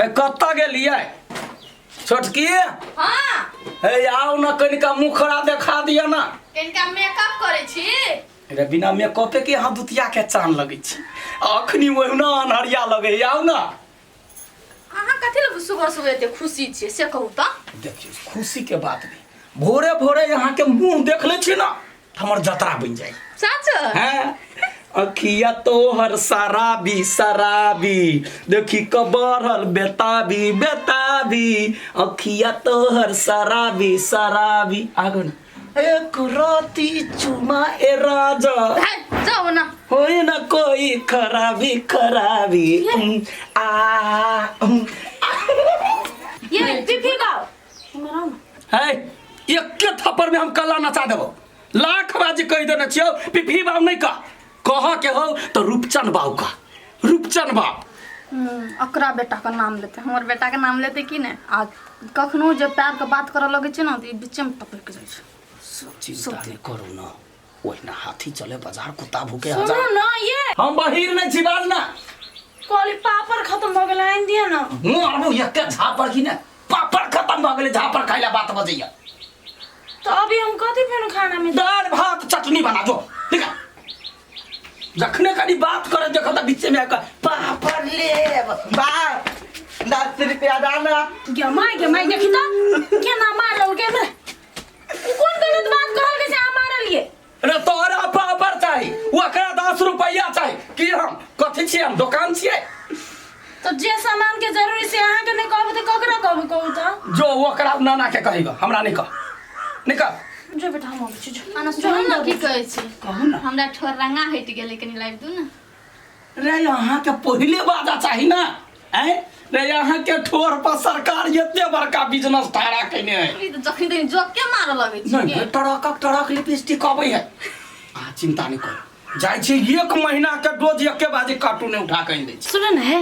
हे कतऽ गेलियै छोटकी? हाँ। हे आउ न, कनिका मुखड़ा देखा दिअ न। कनिका मेकअप करै छी। रे बिना मेकअपे के अहाँ दुतिया के चान लगै छी, अखनी ओहिना अन्हरिया लगै है। आउ न। अहाँ कथी लए सुबह सुबह एते खुशी छियै से कहू तऽ? देखियौ, खुशी के बात नहीं, भोरे भोरे अहाँ के मुंह देख लै छी ना तऽ हमर जतरा बनि जाइ। सच? हैं, अखिया तोहर शराबी शराबी, देखी क बढ़ल बेताबी बेताबी, अखिया तोहर शराबी शराबी। आगो न एक राती चुमा ए राजा। है, जाओ ना। होई न कोई खराबी खराबी। आ ये पीपी गाओ, इम्हर आउ ना। है, एके थप्पड़ में हम कल्ला नचा देबो। लाख बाजी कहि देने छियौ, पिपही बाबू नहीं कह, कह के हो तो रूपचन बाबू कह, रूपचन बाबू। ओकरा बेटा के नाम लेते, हमर बेटा के नाम लेते की नहि? आ कखनो जे प्यार के बात करऽ लगै छै ने तऽ ई बीचे में टपकि जाइ छै। चिंता नहीं करू न, ओहिना हाथी चले बाजार, कुत्ता भूके सुनू हजार। ना ये। हम बहिर नहीं छी, बाज ना। कहली पापड़ खत्म भऽ गेल, आनि दिअ ना। मुँह आबू एके झापड़ की ने पापड़ खत्म भऽ गेलै, झापड़ खाइला बात बजैया। तो अभी हम कथी फेन खाना में? दाल भात चटनी बना दो, ठीक है? जखने कनी बात करे देखो तऽ बीचे में आके पापड़ लेब। बा, 10 रुपया दाना। गे my, गे my, देखी तो केना मारल के हमरा। उ कोन गलत बात कहल के से अहाँ मारलिए? रे तोरा पापड़ चाही, ओकरा 10 रुपया चाही, की हम कथी छियै? हम दोकान छियै? तो जे सामान के जरूरी से अहाँ के नहीं कहबे तो ककरा कहबे, कहू तो? जो ओकरा नाना के कहिबा, हमरा नहीं कह, नहीं कह। जो बेटा, हम अबै छी, जो। अना सुनू ने, की कहै छी? कहू ना। हमरा ठोर रंगा हटि गेलै, कनि लाबि दू ने। रे अहाँ के पहिले बाजा चाही ना। आँय रे, अहाँ के ठोर पर सरकार एते बड़का बिजनेस ठाड़ा केने है। ई तऽ जखन तखन जोक के मारऽ लगै छी। नहीं के? भाई, टरकक टरक लिपस्टिक अबै है। अहाँ चिंता नहीं करू, जाइ छी एक महीना के डोज एके बाजे कार्टून उठा के आनि दै छी। सुनू ने हे,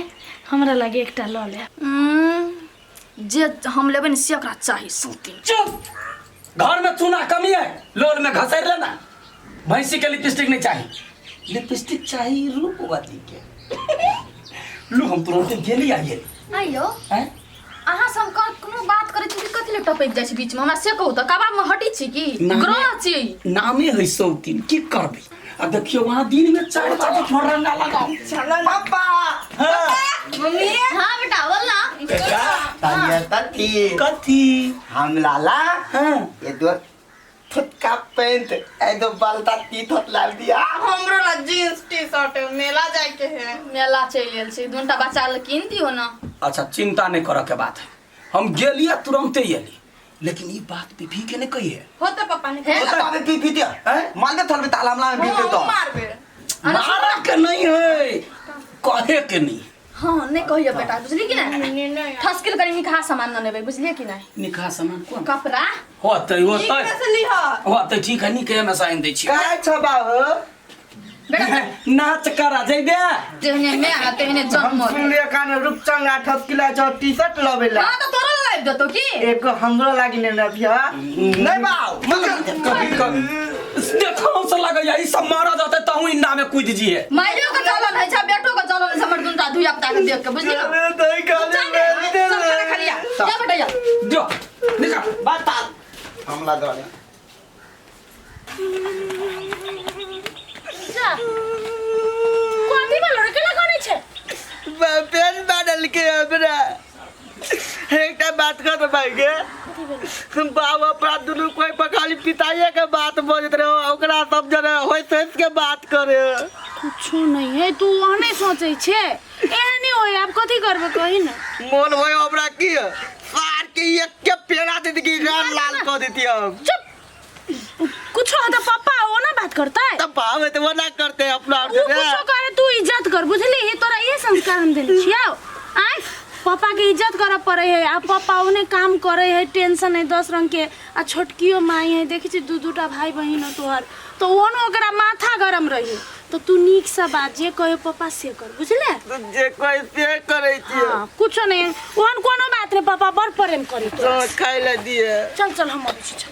हमरा लगे एकटा लऽ ले। जे हम लेबै ने से ओकरा चाही सूती। चुप, घर में चूना कमी है, लोल में घसर लेना। भैंसी के लिपस्टिक नहीं चाहिए, लिपस्टिक चाहिए रूपवती के। लू, हम तुरंत गेली आइए। आइयो। हैं? अहाँ सब कोनो बात करै छी कि कथी लए टपकि जाइ छी बीचमे, हमरा से कहू तऽ? कबाबमे हटी छी की? ग्रह छी। नामे है सौतीन, की करबै? आ देखियो, वहाँ दिन में 4 बजे छोड़ रंगा लगाओ। पापा। हाँ। मम्मी। हाँ बेटा, बोल ना। बेटा, तालिया तथी। कथी? हम लाला। हाँ। ये दो थुतका पैंट ए दो बलता ती थोत लाल दिया। हमरो ला जींस टी शर्ट, मेला जाए के है। मेला चलि गेल छै, दूनटा बच्चा लए कीन दियौ ने। अच्छा, चिंता नहीं करऽ के बात है, हम गेलिए तुरंते एली, लेकिन ई बात बीबी के नहीं कहिए। होते पापा ने। हे। होता अबे पी पी दिया हैं मार दे थलबे ताला हमला में पी दे तो। मारबे। मारा के नहीं है, कहे के नहीं। हाँ, नहीं कहियो बेटा, बुझली कि नहीं? ठसकिल करी निकहा सामान न लेबै, बुझलिए कि नहीं? निकहा सामान कोन? कपड़ा। होतै होतै। नीक से लिह। होतै, ठीक है, निके में साइन दै छी। काय छ बाबू? बेटा। नाच करा जइबे। तेहने में आ तेहने हम जन्म। सुनलिए कान रूपचंद आठ किलो छ टी शर्ट लबेला। हाँ, तो तोरो लाइब देतो की? एगो हमरो लागी ने अभिया नहीं बाऊ। कभी कभी देखो से लगैया ई सब मारा जाते तहु इंडा में कूद जिए। माइयो के जलन है छै, बेटो के जलन है छै, हमर दुनटा धुइया पुता के देख के, बुझली ना? नहीं खाली। चल, चल खाना खा लिया, जा बेटा जा। जो निकाल। बता हमला दे। जा, कथी भेलो रे? केना कनै छै? पेन बदल के हमरा एकटा बात कह दे भाई के बाबू, अपना दुनू कोई पर खाली पिताइये के बात बजैत रहे, ओकरा सब जने होइत होइत के बात करे। कुछो नहीं है, तू ओहने सोचै छै, एहन नहीं होय। आब कथी करबै, कही ने। मोन होय हमरा की सार के एक के पेड़ा दे की गाल लाल कऽ देती हम। चुप, कुछो हो तो पापा वो ना बात करता है। तब भाव है तो वो ना करते हैं अपना उ कुछो करे, तू इज्जत कर, बुझली? तोरा ये संस्कार हम देने छियौ। आय पापा के इज्जत करऽ पड़े है। आ पापा ओने काम करे है, टेंशन है 10 रंग के, आ छोटकियो माई है, देखै छी दू दूटा भाई बहिन हो तोहर, तो ओनो ओकरा माथा गरम रही, तो तू नीक से बात जे कहे पापा से कर, बुझले? जे कहे से करै छियै। हाँ, कुछो नहीं, ओहन कोनो बात नहीं, पापा बड़ प्रेम करी तोरा। चल, खाइ लए दिए। चल चल, हम अबै छी, चल।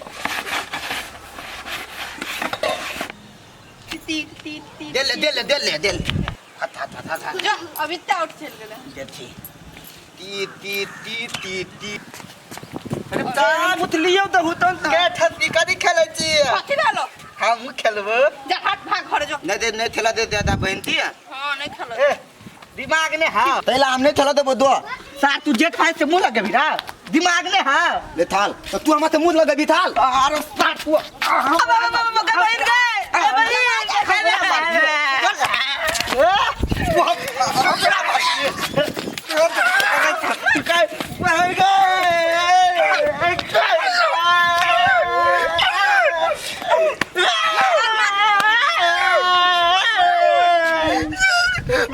दे ले, दे ले, दे ले, दे ले, हाथ हाथ हाथ हाथ। जो अभी ते आउट चल गेलै। देखी। ती ती ती ती ती। अरे तान मुतलियो त हुतन के ठसी कदी खेलै छी। कथी भेलो? हम खेलबो। जा हट भाग घर जो। नहीं दे, नहीं खेला दे दादा बहन थी। हां नहीं खेलो। ए दिमाग ने हां पहला हम नहीं खेला देबो दो। सार तू जेठ भाई से मुंह लगबी ना, दिमाग ने हां ले थाल तो तू हमरा से मुंह लगबी थाल। अरे सार तू अब अब अब अब बहन गए ए बहन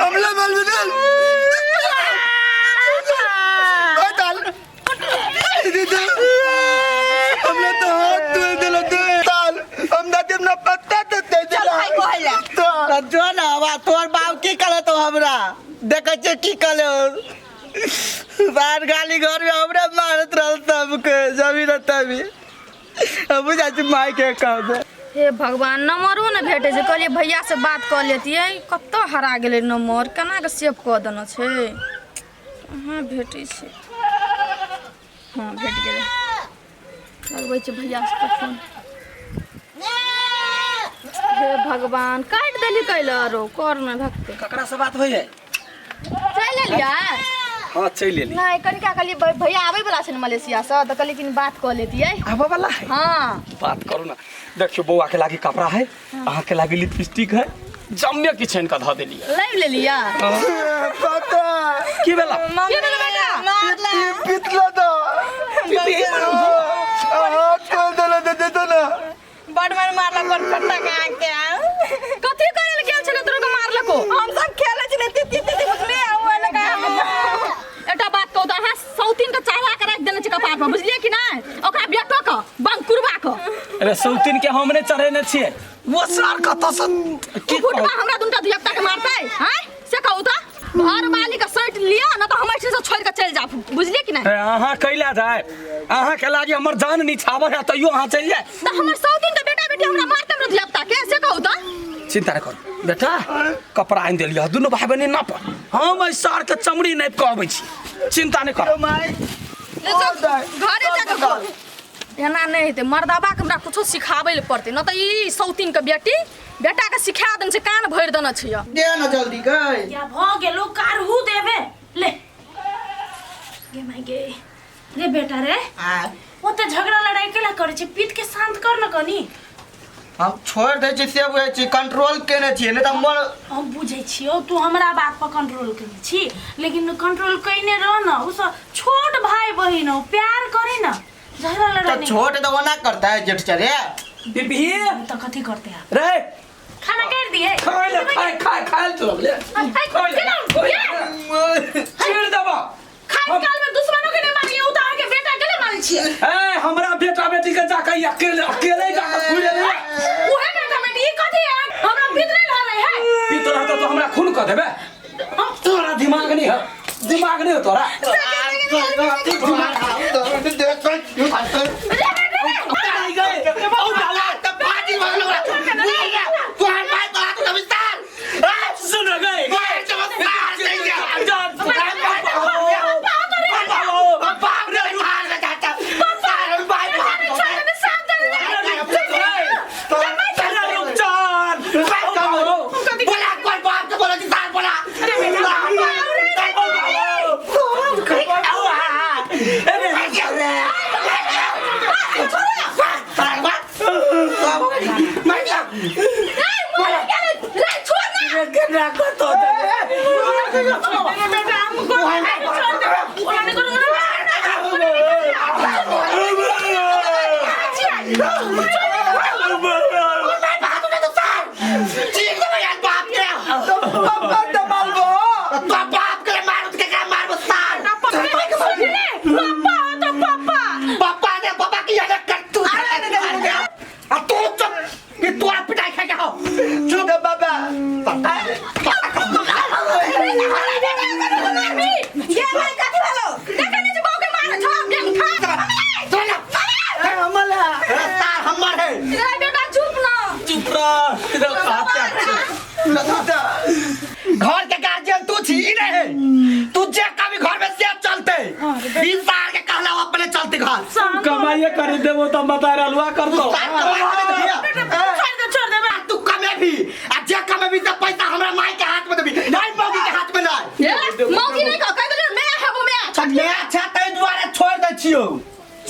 हमला माल बदल ओए ताल दीदी हमला तो हाथ धोए देलो दे ताल हम दादी अपना पत्ता तो दे चल भाई कहला। तो जो ना बा तोर बाप की करे तो हमरा देखै छियै की करे बाहर गाली घर में हमरा मारत रहल सबके जबी न तभी हम बुझा छी माय के कहबे। हे भगवान नंबरो ने भेटै छै, कहलियै भैया से बात कऽ लेतियै, कतऽ हरा गेलै नंबर, केना कऽ सेव कऽ देने छै, कहाँ भेटै छै। हँ भेट गेलै, लगबै छै भैया सबके फोन। हे भगवान काटि देली कैले आरो कर ने भक्ते। ककरा से बात होइए? चलि एलियै? हाँ चलि एली। नहि कनिका कहलियै भैया आबै वला छै ने मलेशिया से, तऽ कहलियै कनि बात कऽ लेतियै। आबऽ वाला है? हाँ बात करू ना। देखियो बौआ के लागी कपड़ा है, अहाँ के लागी लिपस्टिक है, जम्मे किछु आनि कऽ धऽ देलियै। लाबि लेलियै? पता की भेला? की भेलै बेटा? पितला दा हाथ खोल देलो दे दे ना। बड़ मार मारला बड़ फटा के आके कथी करे ले गेल छलै तोरा के मारलको? हम सब खेले छलै ती ती ती बुझलियै आ ओ लगा। एकटा बात कहू तऽ अहाँ सौतीन के चढ़ा के राखि देने छी कपार पर, बुझलियै कि नहि? ओकरा बेटो के बंकुरबा के। अरे सौतीन के हम नहि चढ़ेने छियै, वो सार कतऽ से की फुटबा हमरा दुनटा धियापुता के मारतै हैं से कहू तऽ? घर वाली के सैट लिअ न तऽ हम एहिठाम से छोड़ि के चलि जायब, बुझलियै कि नहि? अहाँ कैला जाय, अहाँ के लागी हमर जान निछावर है तैयो अहाँ चलि जाय। तऽ हमर सौतीन के बेटा बेटी हमरा मारतै हमरा धियापुता के से कहू तऽ? चिंता नहि करू बेटा, कपड़ा आनि देलियै दुनू भाई बहिन नाप, हम एहि सार के चमड़ी नापि कऽ अबै छी, चिंता नहि करू। घरे जाके खोल। एना नहि हेतै, मर्दाबा के हमरा कुछो सिखाबै लए पड़तै, न तऽ ई सौतीन के बेटी बेटा के सिखा देने छै, कान भरि देने छै। दे ना जल्दी गई। या भ गेलो कारहू देबे ले गे my गे रे बेटा रे। आ ओते झगड़ा लड़ाई केला करै छै, पीत के शांत कर न कनी। हम छोड़ दै छी से बुझै छी, कंट्रोल केने छियै, नहि तऽ मोर हम बुझै छियौ तू हमरा बात पर कंट्रोल केने छी, लेकिन कंट्रोल कइने रह न, उ सब छोट भाई बहिन हो, प्यार करे न, झगड़ा लड़ाई तो नहीं। छोट तो ओना करता है जेठ चले। बीबी तो कथी करते हैं? रे खाना कर दिए। खाय ले, खाय खाय खाय ले तू ले। खाय ले, चीर देबो। खाय काल में दुश्मनों के नहीं मारिए, उ तो अहाँके बेटा के ले मारै छियै। ए हमरा बेटा बेटी के जाके अकेले अकेले जाके खुले ले। उहे बेटा बेटी ई कथी है? हमरा पीत नहीं रहलै है। पीत रहतौ तो हमरा खून कऽ देबे। तोरा दिमाग नहीं है, दिमाग नहीं है तोरा। सुन गए ई सार के कहला अपने चलते घर कमाइए कर देबो त बता रहलुआ कर दो सार कमाई के दिया छोड़ दे छोड़ दे तू कमेबी आ जे कमेबी से पैसा हमरा माई के हाथ में देबी नहीं मौगी के हाथ में नहीं ए, मौगी नहीं कह कह देलियै मैं हेबो मैं मैं अच्छा तै दुआरे छोड़ दै छियौ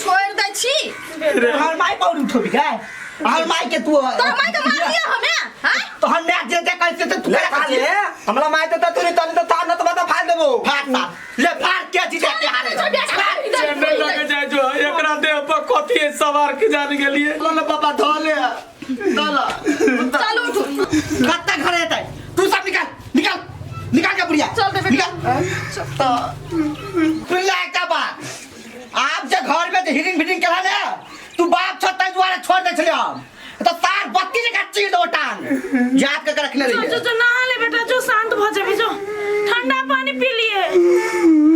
छोड़ दै छी हमर माई पर उठोबी गए हमर माई के तू तोरा माई के मारलियै हमे हां तोहर माय जे जे कैसे ते तू ले खा ले हमरा माय तो तोरी तनी तो तार न तो बता फाड़ देबो फाड़ सा ले फाड़ के जीते के हारे चेन्नई लगे जाय जो एकरा देह पर कथी है सवार के जान गेलिए लो बाबा धो ले धो लो चल उठू कत्ता घर हेतै तू सब निकाल निकाल निकाल के बुढ़िया चल दे बेटा। निकाल तो सुन ले एकटा बात आप जे घर में जे हिरिंग फिरिंग केला ने तू बाप छ तै दुआरे छोड़ दै छलियै हम तो तार बत्ती जकाँ चीर दो टांग याद करके रखने जो रहिए जो जो नहा ले बेटा जो शांत भ जेबी जो ठंडा पानी पी लिए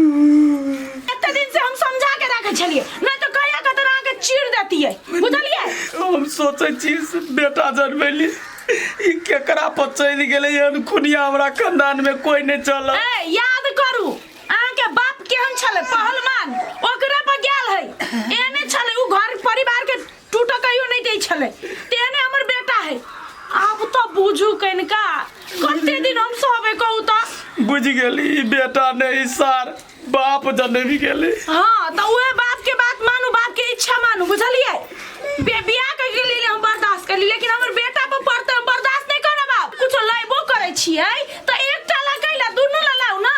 एते दिन से हम समझा के रखे छलिए नहीं तो कहिया के तरह के चीर देतिए बुझलिए हम सोचै छी से बेटा जनमेली ई केकरा पर चलि गेलै एहन खुनिया हमरा खानदान में कोई नहीं चल ए याद करू अहाँ के बाप केहन छलै पहलवान ओकरा पर गेल है एने छलै उ घर परिवार के टूट कहियो नहीं दै छलै तेने हमर बेटा है आब तो बुझू कनिका कते दिन हम सहबे कहू तो बुझि गेली ई बेटा नहीं सार बाप जनबी गेली हाँ तो उहे बाप के बात मानू बाप के इच्छा मानू बुझलिए बे बियाह के लिए हम बर्दाश्त करली लेकिन हमर बेटा पर पड़ते हम बर्दाश्त नहीं करब आब कुछो लैबो करै छियै तऽ एकटा ला कैला दुनू ला लाउ ना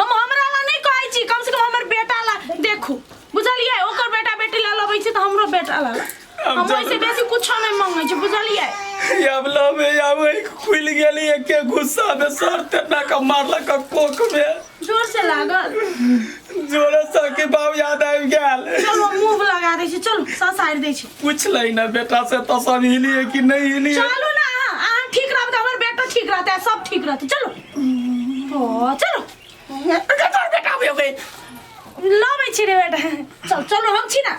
हम हमरा ला नहीं कहै छी कम से कम हमर बेटा ला देखू बुझलियै ओकर बेटा बेटी ला लबै छी तऽ हमरो बेटा ला ला हम ओहिसे बेसी कुछो नहीं मांगै छी बुझलियै अब लबे अब खुलि गेली एके गुस्सा में सर तेना का मारलक कोख में जोर से लागल जोरे से कि बाबू याद आबि गेल चलो मुंह लगा दै छी चलो ससारि दै छी पूछ लै ना बेटा से तो सब हिलिए कि नहीं हिलिए चलू ना अहाँ अहाँ ठीक रहब तऽ हमर बेटो ठीक रहतै सब ठीक रहतै चलो ओ चलो बेटा हो गई लबै छी रे बेटा चल चलो हम छी ना